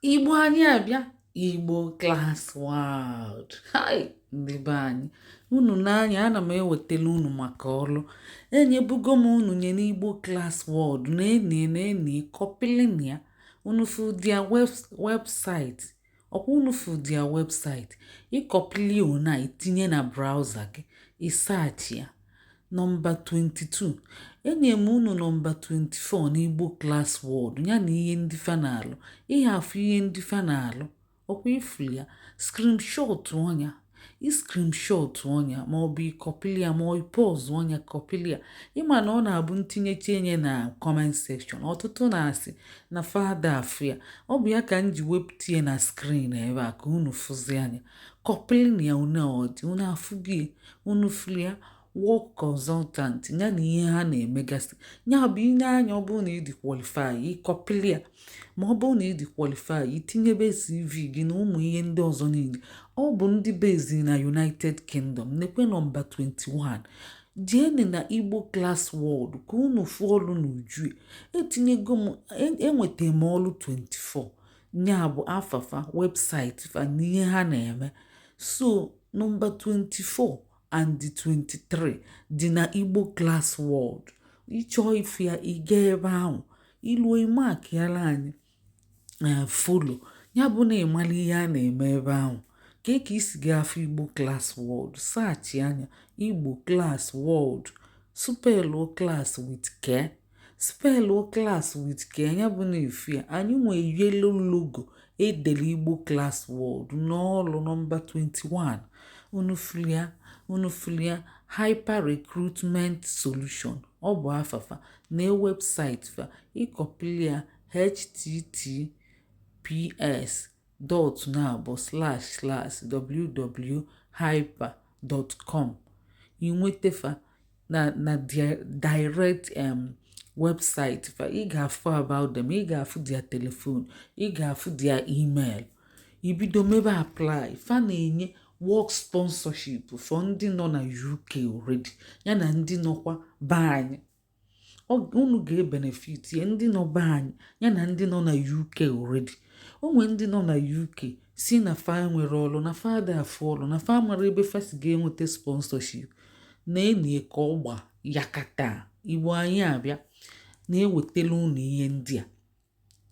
Igbo anyị abịa, Igbo Class World. Hai, ndị be anyị, unu n'anya, ana m ewetala unu maka ọlụ enyebugo m unu nye n'Igbo Class World na-enie na-enie copylin ya. Unu fu their website ọkwa? Unu fu their website, ịcopyli ona itinye na browser gị, ịsearch ya nọmba 22. Enye m unu nọmba 24 n'Igbo Class World, ya na ihe ndị fa na-alụ. Ihe afụ ihe ndị fa na-alụ ọkwa ifuru ya, screenshot ọnya, iscreenshot ọnya, maọbụ ịcopyli ya, ma ọ pause ọnya, copyli ya. Ịma na ọ na-abụ ntinyecha enye na comment section, ọtụtụ na-asị na fada afụ ya. Ọ bụ ya ka m ji wepụta ya na screen ebe a ka unu fụzi anya. Copylin ya, unu ọ dị unu afụgie, unu fụrụ ya, work consultant, ya na ihe ha na-emegasị. Ya bụ ine anya, ọ bụrụ na ị dị qualify, ịcopyli ya, ma ọ bụrụ na ị dị qualify, itinyebe CV gị na ụmụ ihe ndị ọzọ niile. Ọ bụ ndị bezi na United Kingdom. Nekwe nọmba 21. Jeeni na Igbo Class World ka unu fụ ọlụ n'uju. Etinyego m, enweta m ọlụ 24, ya bụ afafa, website fa na ihe ha na-eme. So nọmba 24 and 23 dị na Igbo Class World. Ịchọọ ife ya, ị gaa ebe ahụ, iluo, ịmarkịala anyị follow, ya bụ na ịmala ihe a na-eme ebe ahụ. Ka isi ga-afụ Igbo Class World, search anya Igbo Class World, spellụ class with k, spellụ class with k, ya bụ na efu ya. Anyị nwee yellow logo edere Igbo Class World n'ọlụ nọmba 21. Unu fụrụ ya, unu fụrụ ya, Hyper Recruitment Solution, ọ bụ afafa na website fa. Ịcopyli ya, https://www.hyper.com, ị fa na their direct website fa. Ị ga-afụ about them, ị ga-afụ their telephone, ị ga-afụ their email. Ibido mebe apply. Fa na-enye work sponsorship for ndị nọ na UK already, ya na ndị nọkwa be anyị. Unu ga-ebenefit ya, ndị nọ be anyị ya na ndị nọ na UK already. O nwee ndị nọ na UK si na fa nwere ọlụ, na fa ada afụ ọlụ, na fa mara ebe fa si ga-enweta sponsorship na enie ka ọ gba yakata. Igbo anyị abịa na-ewetala unu ihe ndị a.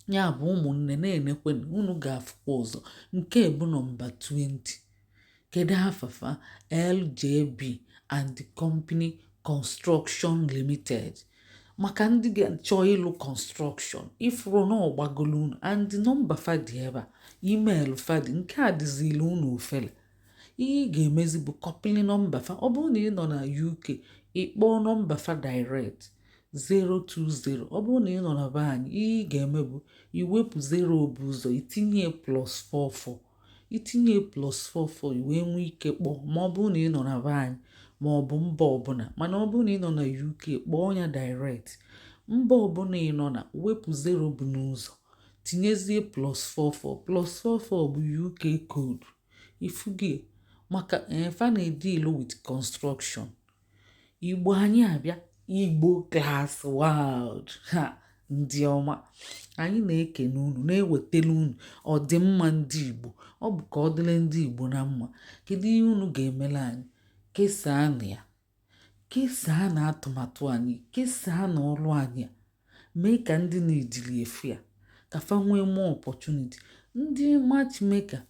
Ya bụ, ụmụnne, na-enekwe, unu ga-afụkwa ọzọ. Nke bụ nọmba 20. Kedu afafa? LJB and Company Construction Limited, maka ndị ga-achọ ịlụ construction. Ifuru na ọgbagolo unu, and nọmba fa dị ebe a, email fa dị. Nke a dịzila unu ofele. Ihe ị ga-emezi bụ copyli nọmba fa. Ọ bụrụ na ị nọ na UK, ị kpọọ nọmba fa direct, 020. Ọ bụrụ na ị nọ na be anyị, ihe ị ga-eme bụ iwepụ 0 bụ ụzọ, itinye plus 44. Itinye plus 44, i wee nwee ike kpọọ, ma ọ bụrụ na ị nọ na be anyị ma ọ bụ mba ọbụla. Mana ọ bụrụ na ị nọ na UK, kpọọ ya direct. Mba ọbụla ị nọ na, wepụ 0 bụ n'ụzọ, tinyezie plus 44. Plus 44 bụ UK code. Ifugie maka fa na-edeal with construction. Igbo anyị abịa, Igbo Class World. Ha ndị ọma, anyị na-ekene unu, na-ewetara unu ọdịmma ndị Igbo. Ọ bụ ka ọ dịrị ndị Igbo na mma. Kedu ihe unu ga-emere anyị? Kesaa na ya, kesaa na atụmatụ anyị, kesaa na ọrụ anyị a, mee ka ndị na-ejiri efu ya ka fa nwee more opportunity. Ndị matchmaker,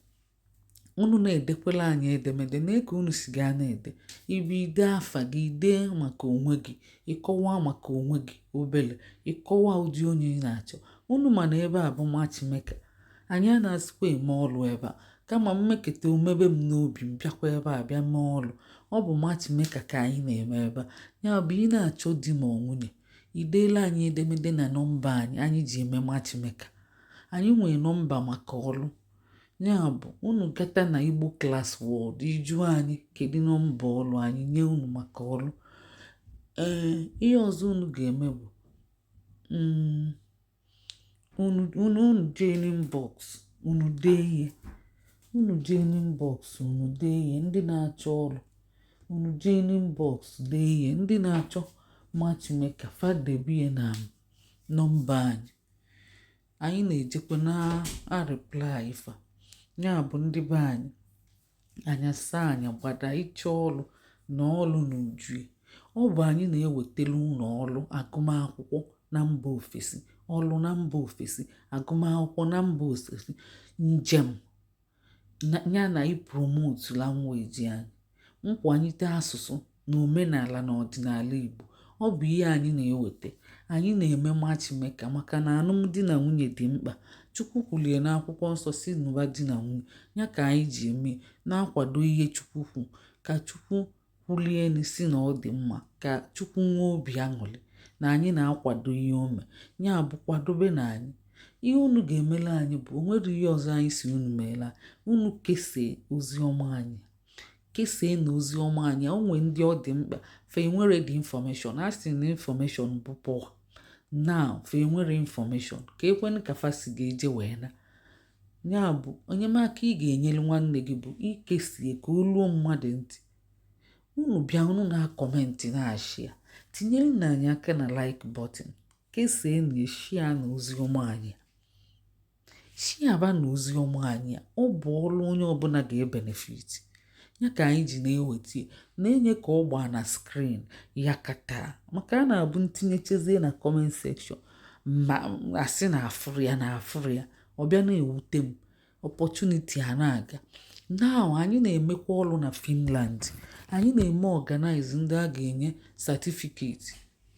unu na-edekwela anyị edemede na ka unu si gaa na-ede ibe. Ide afa gị, idee maka onwe gị, ịkọwa maka onwe gị obele, ịkọwa ụdị onye ị na-achọ. Unu mana ebe a bụ matchmaker, anyị a na-asịkwa eme ọlụ ebe a, kama mmeketa omebe m n'obi m bịakwa ebe a bịa mee ọlụ. Ọ bụ matchmaker ka anyị na-eme ebe a. Ya bụ, ị na-achọ di ma ọ nwunye, ideela anyị edemede na nọmba anyị anyị ji eme matchmaker. Anyị nwere nọmba maka ọlụ. Ya bụ, unu gata na Igbo Class World, ịjụọ anyị kedu nọmba ọlụ, anyị nye unu maka ọlụ. Ee, ihe ọzọ unu ga-eme bụ unu jee n'inbox, unu dee ihe. Unu jee n'inbox, unu dee ihe. Ndị na-achọ ọrụ, unu jee n'inbox dee ihe. Ndị na-achọ matchmaker, fadebie na nọmba anyị. Anyị na-ejekwa na a-reply fa. Ya bụ, ndị be anyị, anya saa anya gbada ịchọ ọlụ na ọlụ n'uju. Ọ bụ anyị na-ewetara unu ọlụ agụmakwụkwọ na mba ofesi, ọlụ na mba ofesi, agụmakwụkwọ na mba ofesi, njem ya na ipromote language anyị, nkwalite asụsụ na omenala na ọdịnala Igbo. Ọ bụ ihe anyị na-eweta. Anyị na-eme matchmaker, maka na alụmdi na nwunye dị mkpa. Chukwu kwulie n'Akwụkwọ Nsọ si nụba di na nwunye ya, ka anyị ji eme na-akwado ihe Chukwu kwu, ka Chukwu kwulie si na ọ dị mma, ka Chukwu nwee obi aṅụrị na anyị na-akwado ihe ome. Ya bụ, kwadobe na anyị. Ihe unu ga-emele anyị bụ, o nwere ihe ọzọ anyị si unu meela unu: kesie ozi ọma anyị, kesie na ozi ọma anyị. O nwee ndị ọ dị mkpa, fa enwere dị information. A sị na information bụ power. Now fa enwere information, ka ekwenụ ka fa si ga-eje wee na. Ya bụ, enyemaka ị ga-enyere nwanne gị bụ ikesie ka o luo mmadụ ntị. Unu bịa, unu na-acomment, na-ashare, tinyere na anyị aka na like button, kesie na share na ozi ọma anyị, share na ozi ọma anyị. Ọ bụ ọrụ onye ọbụla ga-ebenefit ya ka anyị ji na-eweta, na-enye ka ọ gbaa na screen ya kata, maka a na-abụ ntinyechezie na comment section, ma asị na afụrụ ya na afụrụ ya, ọ bịa na-ewute m. Opportunity a na-aga. Now anyị na-emekwa ọrụ na Finland. Anyị na-eme organize ndị a ga-enye certificate.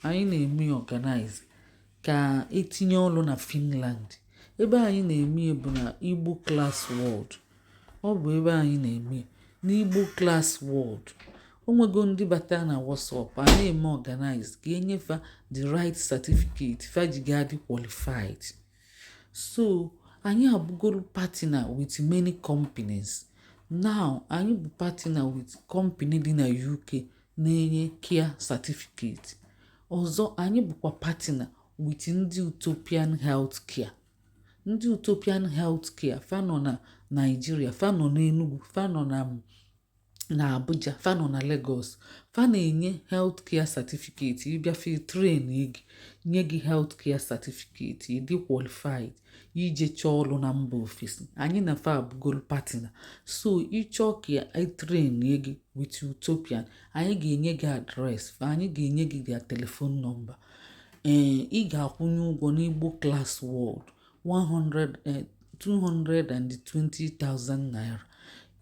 Anyị na-eme organize ka etinye ọrụ na Finland. Ebe anyị na-eme bụ na Igbo Class World. Ọ bụ ebe anyị na-eme n'Igbo Class World. O nwego ndị bata na WhatsApp, a na-eme organize ka enyefa the right certificate fa ji ga-adị qualified. So anyị abụgoro partner with many companies. Now anyị bụ partner with company dị na UK na-enye care certificate. Ọzọ, anyị bụkwa partner with ndị Utopian Healthcare. Ndị Utopian Healthcare, fa nọ na Nigeria, fa nọ n'Enugu, fa nọ na Abuja, fa nọ na Lagos. Fa na-enye healthcare certificate. Ịbịa fe train gị, nye gị healthcare certificate, ịdị qualified ije chọọ ọrụ na mba ofesi. Anyị na fa abụgoro partner. So ịchọọ ka e train gị with Utopian, anyị ga-enye gị address fa, anyị ga-enye gị their telephone number. Ee, ị ga-akwụnye ụgwọ n'Igbo Class World 100 220,000 naira.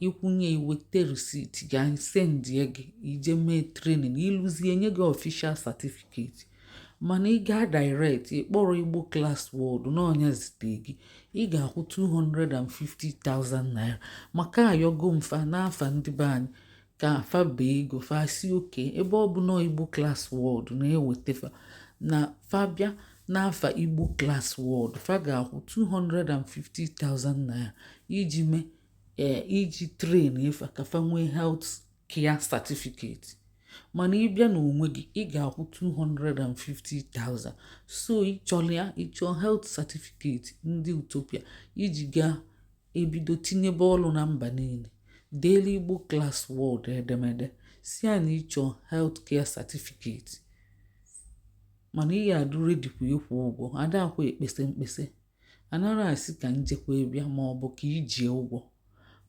Ịkwụnye, iweta receipt ga sendie gị, ije mee training, ịlụzie, nye gị official certificate. Mana ị gaa direct, ịkpọrọ Igbo Class World n'ọnya zite gị, ị ga-akwụ 250,000 naira. Maka ayọgo mfa n'afa ndị be anyị ka fa bee ego, fa si oke ebe ọ bụ na Igbo Class World na-eweta fa na fa bịa n'afa Igbo Class World, fa ga-akwụ 250,000 naira iji mee, ee, iji train efa ka fa nwee health care certificate. Mana ịbịa n'onwe gị, ị ga-akwụ 250,000. So ịchọrọ ya, ịchọ health certificate ndị Utopia iji gaa ebido tinyebe ọrụ na mba niile, deelu Igbo Class World edemede si ya na ịchọ health care certificate. Mana ị ga-adụ ready kwa ịkwụ ụgwọ. Adakwa ekpese mkpese, anara asị ka njekwa bịa ma ọ bụ ka ijie ụgwọ.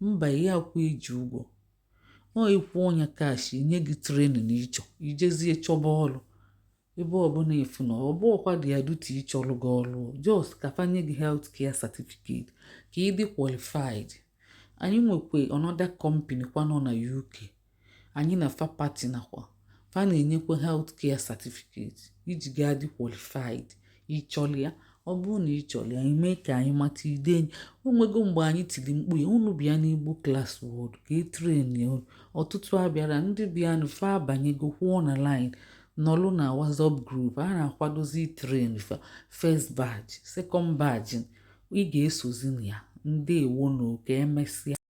Mba, ihe akwa eji ụgwọ ọ ịkwụ ọnya cash, nye gị training ịchọ, ijezie chọba ọrụ ebe ọbụla efu na ọ bụọkwa dị ya duty ịchọrọ gị ọrụ, just ka fa nye gị health care certificate ka ị dị qualified. Anyị nwekwa another company kwa nọ na UK. Anyị na fa partner kwa. Fa na-enyekwa health care certificate iji gaa dị qualified. Ịchọrọ ya? Ọ bụrụ na ị chọrọ ya, ime ka anyị mata ide. O nwego mgbe anyị tiri mkpu ya, unu bịa n'Igbo Class World ka e train ya unu. Ọtụtụ abịara. Ndị bịanụ, fa abanyego, kwụọ na line, nọlụ na WhatsApp group. A na-akwadozi train fa first batch, second batch. Ị ga-esozi na ya. Ndewo na ka emesịa.